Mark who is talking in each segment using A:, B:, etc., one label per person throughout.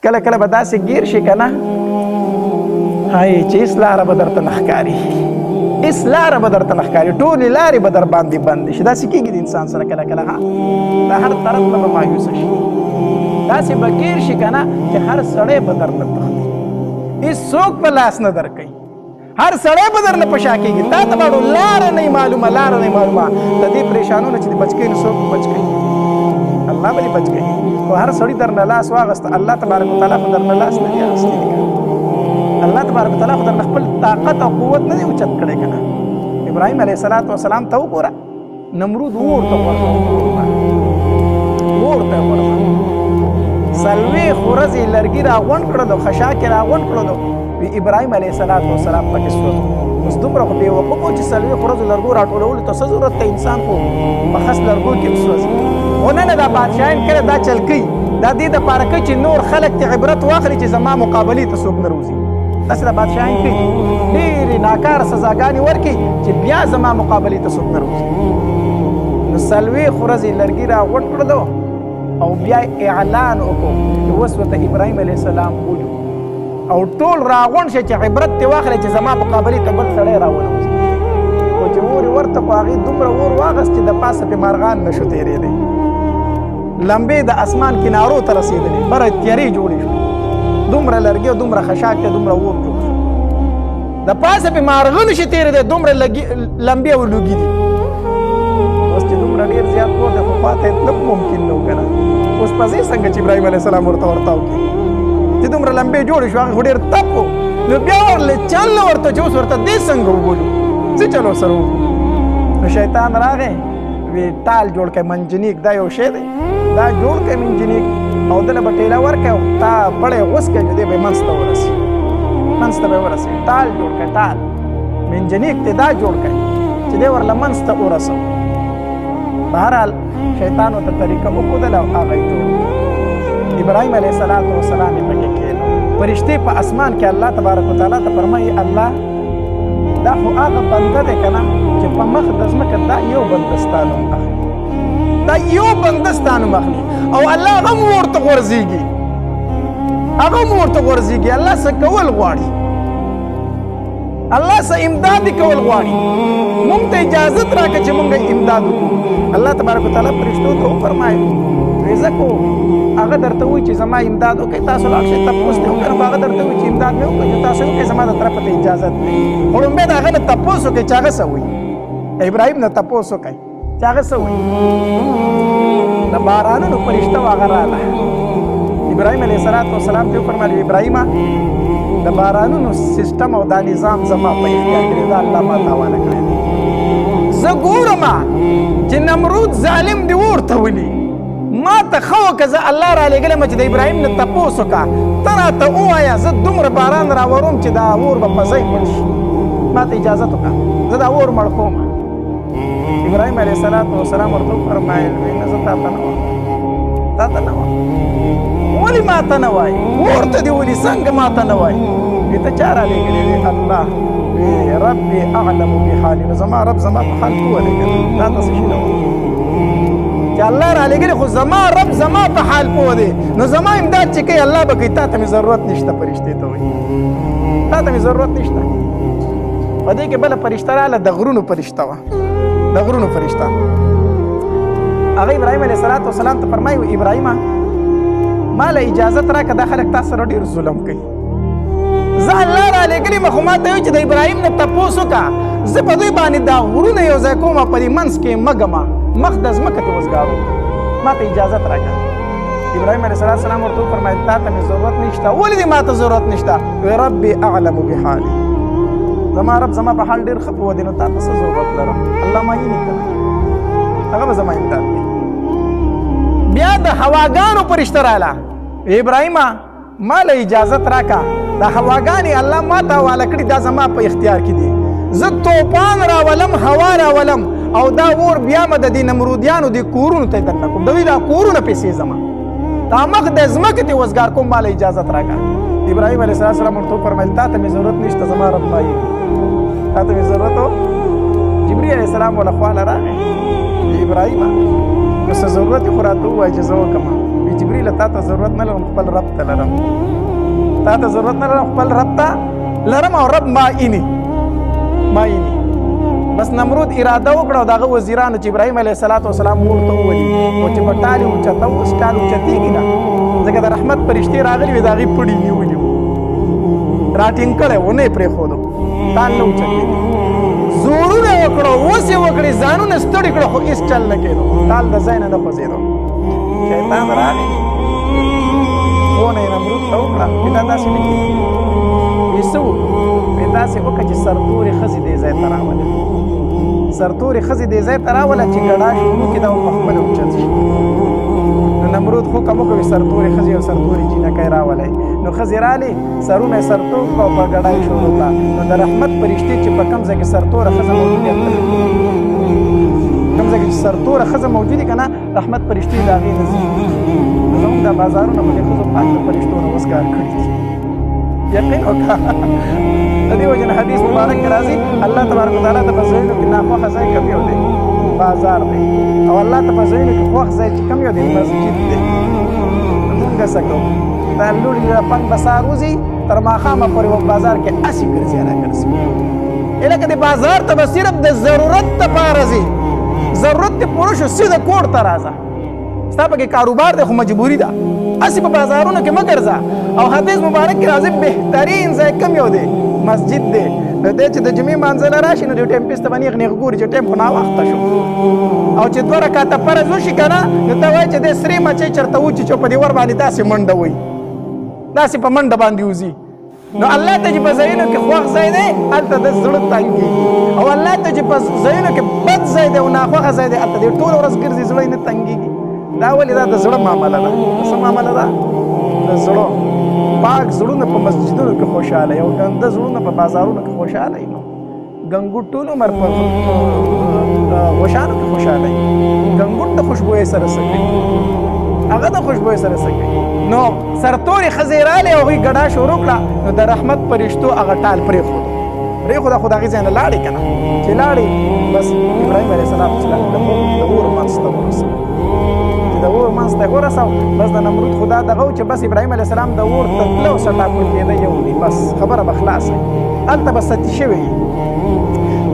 A: کله کله به داسې ګیر شي که نه، هاي چې هېڅ لاره به درته نه ښکاري، هېڅ لاره به درته نه ښکاري، ټولې لارې به در باندې بندې شي. داسې کېږي د انسان سره کله کله، ها د هر طرف نه به مایوسه شي، داسې به ګیر شي که نه چې هر سړی به درنه تښتي، هېڅوک به لاس نه درکوي، هر سړی به درنه په شا کېږي، تا ته به لاره نه معلومه، لاره نه معلومه. د دې پریشانونه چې دې بچ کوي نو څوک به بچ کوي؟ الله به دې بچ کوي. خو هر سړي درنه لاس واغسته، الله تبارک وتعالی خو درنه لاس نه دی اخیستی دی، الله تبارک وتعالی خو درنه خپل طاقت او قوت نه دی اوچت کړی که نه. ابراهیم علیه السلام ته وګوره، نمرود اور ته غورځاوه، اور ته غورځاوه، 40 ورځې لرګي راغونډ کړلو، خشاک یې راغونډ کړلو، وی ابراهیم علیه السلام پکې سوځو. اوس دومره خو بېوقوف و چې 40 ورځو لرګو راټولولو ته څه ضرورت دی، انسان خو په خس لرګو کې هم سوځي. خو نه نه، دا بادشاهان کله دا چل کوي، دا دې دپاره کوي چې نور خلک ترې عبرت واخلي چې زما مقابلې ته څوک نه روځي. داسې د بادشاهان کوي، ډېرې ناکاره سزاګانې ورکوي چې بیا زما مقابلې ته څوک نه روځي. نو 40 ورځې لرګي راغونډ کړلو او بیا اعلان وکړو چې اوس ورته ابراهیم علیه السلام بولو او ټول راغونډ شي چې عبرت ترې واخلي چې زما مقابلې ته بل سړی راونه وځي. خو چې اور یې ورته خو هغې دومره اور واغست چې د پاسه پرې مارغان نه شو تېرېدی، لمبې د اسمان کنارو ته رسېدلې، بره تیارې جوړې شوې، دومره لرګي او دومره خشاک دی، دومره اور جوړ شو، د پاسه پې مارغه نه شي تېرېدی، دومره لمبې او لوګي دي. اوس چې دومره ډېر زیات اور دی خو خواته یې تلل ممکن نه و که نه. اوس په ځای څنګه چې ابراهیم علیه السلام ورته ورتاو کړي چې دومره لمبې جوړې شو، هغه خو ډېر تپ و، نو بیا ورله چل نه ورته چې اوس ورته دې څنګه وبولو، څه چل ورسره وکړو. نو شیطان راغی وی ټال جوړ کړئ، منجنیک دا یو شی دی، دا جوړ کړئ منجنیک، او دله به ټیله ورکړئ او تا بړی غوڅ کړئ، نو دی به منځ ته ورسي، منځ ته به ورسي. ټال جوړ کړئ، ټال منجنیک دی دا جوړ کړئ چې دی ورله منځ ته ورسو. بهرحال شیطان ورته طریقه وښودله او هغه یې جوړ کړ. ابراهیم علیه السلام یې پکې کښېنو. فرشتې په اسمان کې الله تبارک وتعالی ته فرمایي، الله دا خو هغه بنده دی که نه چې په مخ د ځمکه دا یو بنده ستا نوم اخلي، دا یو بنده ستا نوم اخلي، او الله هغه هم ورته غورځېږي، هغه هم ورته غورځېږي. الله څه کول غواړي، الله څه امداد کول غواړي، مونږ ته اجازت راکړه چې مونږ امداد وکړو. الله تبارک وتعالی فرشتو ته وفرمایل، وی ځکه هغه درته وایي چې زما امداد وکړئ، تاسو لاړ شئ تپوس دې وکړئ، خو هغه درته وایي چې امداد مې وکړئ، تاسو یې وکړئ، زما د طرفه ته اجازت دی. خو لومړی د هغه نه تپوس وکړئ چې هغه څه وایي، ابراهیم نه تپوس وکړئ چې هغه څه وایي. د بارانونو فرشته وه، هغه راغله ابراهیم علیه السلام ته وفرمایل، ابراهیمه د بارانونو سیستم او دا نظام زما په اختیار کې دی، دا الله ما ته حواله کړی دی. زه ګورم چې نمرود ظالم دی ورته ولي، ما ته ښه وکړه، زه الله را لېږلی یم چې د ابراهیم نه تپوس وکړه، ته راته ووایه زه دومره باران راوروم چې دا اور به په ځای مړ شي، ما ته اجازت وکړه، زه دا اور مړ کوم. ابراهیم علیه السلام ورته وفرمایل، وی نه زه تا ته نه وایم، تا ته نه وایم. ولې ما ته نه وایي؟ اور ته دې ولي، څنګه ما ته نه وایي؟ وی ته چا را لېږلی؟ وی الله. وی ربي اعلم بحالي، نو زما رب زما په حال پوه دی که نه، تا ته څه شي نه وایم چې الله را لېږلی، خو زما رب زما په حال پوه دی، نو زما امداد چې کوي الله به کوي، تا ته مې ضرورت نشته. فرشتې ته وایي تا ته مې ضرورت نشته. په دې کې بله فرشته راله، د غرونو فرشته وه، د غرونو فرشته. هغه ابراهیم علیه السلام ته فرمایي، ابراهیمه ما له اجازت راکړه، دا خلک تا سره ډېر ظلم کوي، زه الله را لېږلی یم، خو ما ته وایي چې د ابراهیم نه تپوس وکړه، زه په دوی باندې دا غرونه یو ځای کوم، په دې منځ کې مه ږمه، مخ د ځمکه ته وزګارو، ما ته اجازت راکړه. ابراهیم علیه السلام ورته وفرمایل، تا ته مې ضرورت نشته. ولې دې ما ته ضرورت نشته؟ وی ربي اعلم بحالي، زما رب زما په حال ډېر ښه پوه دی، نو تا ته څه ضرورت لرم، الله ما یې نه هغه به زما امداد کوي. بیا د هواګانو فرشته راله، ابراهیمه ما له اجازت راکه، دا هواګانې الله ما ته حواله کړي، دا زما په اختیار کې دي، زه توپان راولم، هوا راولم، او دا اور بیا مه د دې نمرودیانو دې کورونو ته دننه کوم، د دوی دا کورونه پیسې زما دا مخ د ځمکې ته وزګار کوم، ما له اجازت راکه. ابراهیم علیه السلام ورته وفرمایل، تا ته مې ضرورت نشته، زما رب مایي، تا ته مې ضرورت و. جبرئیل علیه السلام وله خواله راغی، ابراهیمه نو څه ضرورت خو راته ووایه چې زه وکړم. جبرئیل تا ته ضرورت نه لرم، خپل رب ته لرم، تا ته ضرورت نه لرم، خپل رب ته لرم، او رب ما اینی ما اینی. بس نمرود اراده وکړه او دغه وزیرانو چې ابراهیم علیه السلام ورته وولي، او چې په ټالې اوچته اوس ټال اوچتېږي نه، ځکه د رحمت فرشتې راغلي وې، د هغې پړي نیولي وو، راټینګ کړی و، نه یې پرېښودو، ټال نه اوچتېږي. زورونه یې وکړو، وس یې وکړې، ځانونه ستړي کړو، خو هېڅ چل نه کېدو، ټال د ځای نه نه خوځېدو. شیطان راغی، ښونه یې نمرود ته وکړه، وایي دا داسې نه کېږي. وایي څه وکړو؟ وایي داسې وکړه چې سرتورې ښځې دې ځای ته راوله، سرتورې ښځې دې ځای ته راوله چې ګډا شروع کړي، دا به پخپله اوچت شي. نو نمرود حکم وکړ، وایي سرتورې ښځې او سرتورې جینکۍ راولئ. نو ښځې رالې، سرونه یې سرتور کړه او په ګډا یې شروع کړه. نو د رحمت فرشتې چې په کوم ځای کې سرتوره ښځه موجوده، کوم ځای کې چې سرتوره ښځه موجودې که نه، رحمت فرشتې د هغې نه ځي. زموږ دا بازارونه په دې ښځو پاک د فرشتو نه اوس کار کړي دي، یقین وکړه. د دې وجې نه حدیث مبارک کې راځي، الله تبارک وتعالی ته په ځایونو کې ناخوښه ځای کوم یو دی؟ بازار دی. او الله ته په ځایونو کې خوښ ځای چې کوم یو دی؟ مسجد دی. مونږ څه کوو؟ دا لوړي له پنګ به سهار وځي، تر ماښامه پورې په بازار کې هسې ګرځي را ګرځي. لکه د بازار ته به صرف د ضرورت دپاره ځي، ضرورت دې پوره شو، سیده کور ته راځه، ستا پکې کاروبار دی خو مجبوري ده، هسې په بازارونو کې مه ګرځه. او حدیث مبارک کې راځي، بهترین ځای کوم یو دی؟ مسجد دی. نو دی چې د جمعې مانځه له راشي، نو د ټایم پیس ته به نیغ نیغ ګوري چې ټایم خو ناوخته شو، او چې 2 رکعته فرض وشي که نه، نو ته وایې چې دی سرې مچۍ چېرته وچیچو، په دې ور باندې داسې منډه وایي، داسې په منډه باندې وځي. نو الله ته چې په ځایونو کې خوښ ځای دی، هلته د زړه تنګ کېږي، او الله ته چې په ځایونو کې بد ځای دی او ناخوښه ځای دی، هلته دی ټوله ورځ ګرځي، زړه یې نه تنګېږي. دا ولې؟ دا د زړه معامله ده. څه معامله ده؟ د زړه. پاک زړونه په مسجدونو کې خوشحاله او ګنده زړونه په بازارونو کې خوشحاله. نو ګنګوټ ټول عمر په غوښانو کې خوشحاله وي، ګنګوټ د خوشبویۍ سره څه کوي؟ هغه د خوشبویۍ سره څه کوي؟ نو سرتورې ښځې رالې او هغوی ګډا شروع کړه، نو د رحمت فرشتو هغه ټال پرېښود، پرېښوده، خو د هغې ځای نه لاړې که نه، چې لاړې بس ابراهیم علیه السلام د اور منځ ته ورسېد. چې د اور منځ ته ورساو، بس د نمرود خدا دغه و چې بس ابراهیم علیه السلام د اور ته تله او سټاکول کېده یو دی، بس خبره به خلاصه، هلته به ستي شوی.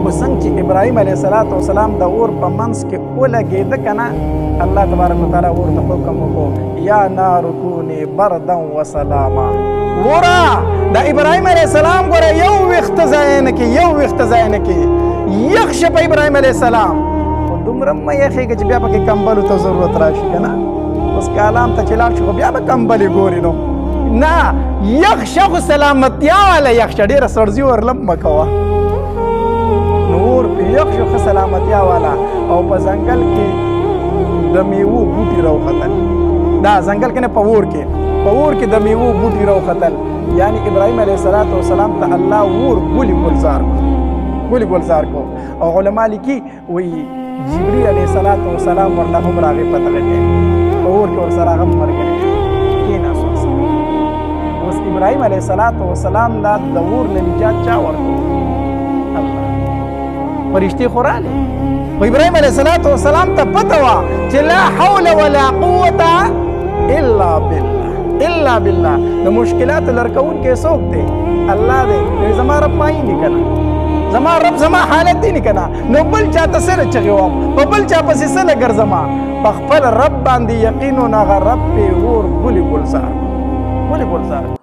A: خو څنګه چې ابراهیم علیه السلام د اور په منځ کې ولګېده که نه، الله تبارک وتعالی اور ته حکم وکړو، یا نار کونی بردا وسلاما. وره د ابراهیم علیه السلام ګوره یو ویښته ځای نه کې، یو ویښته ځای نه کې، یخ شه په ابراهیم علیه السلام، خو دومره مه یخېږه چې بیا پکې کمبلو ته ضرورت راشي که نه. اوس کالام ته چې لاړ شي، خو بیا به کمبلې ګوري. نو نه، یخ شه خو سلامتیا واله یخ شه، ډېره سړځي ورلم مه کوه. نو اور پې یخ شو، ښه سلامتیا والا. او په ځنګل کې د میوو بوټي راوختل، دا ځنګل کې نه، په اور کې، په اور کې د میوو بوټي راوختل. یعنی ابراهیم علیه السلام ته الله اور ګلي ګلزار کو، ګلي ګلزار کو. او علما لیکي، وایي جبرئیل علیه السلام ورله هم راغی په دغه ټایم په اور کې، ورسره هغه هم ملګری شو، کېناست ورسره. اوس ابراهیم علیه السلام دا د اور نه نجات چا ورکړو؟ الله. فرشتې خو رالې، خو ابراهیم علیه السلام ته پته وه چې لا حول ولا قوة الا بالله، الا بالله. د مشکلاتو لرکوونکی څوک دی؟ الله دی. زما رب ما یې که نه، زما رب زما حالت دی که نه، نو بل چا ته څه له چغې وم، په بل چا پسې څه له ګرځم؟ په خپل رب باندې یقین و، نو هغه رب پې اور ګلي ګلزار، ګلي ګلزار.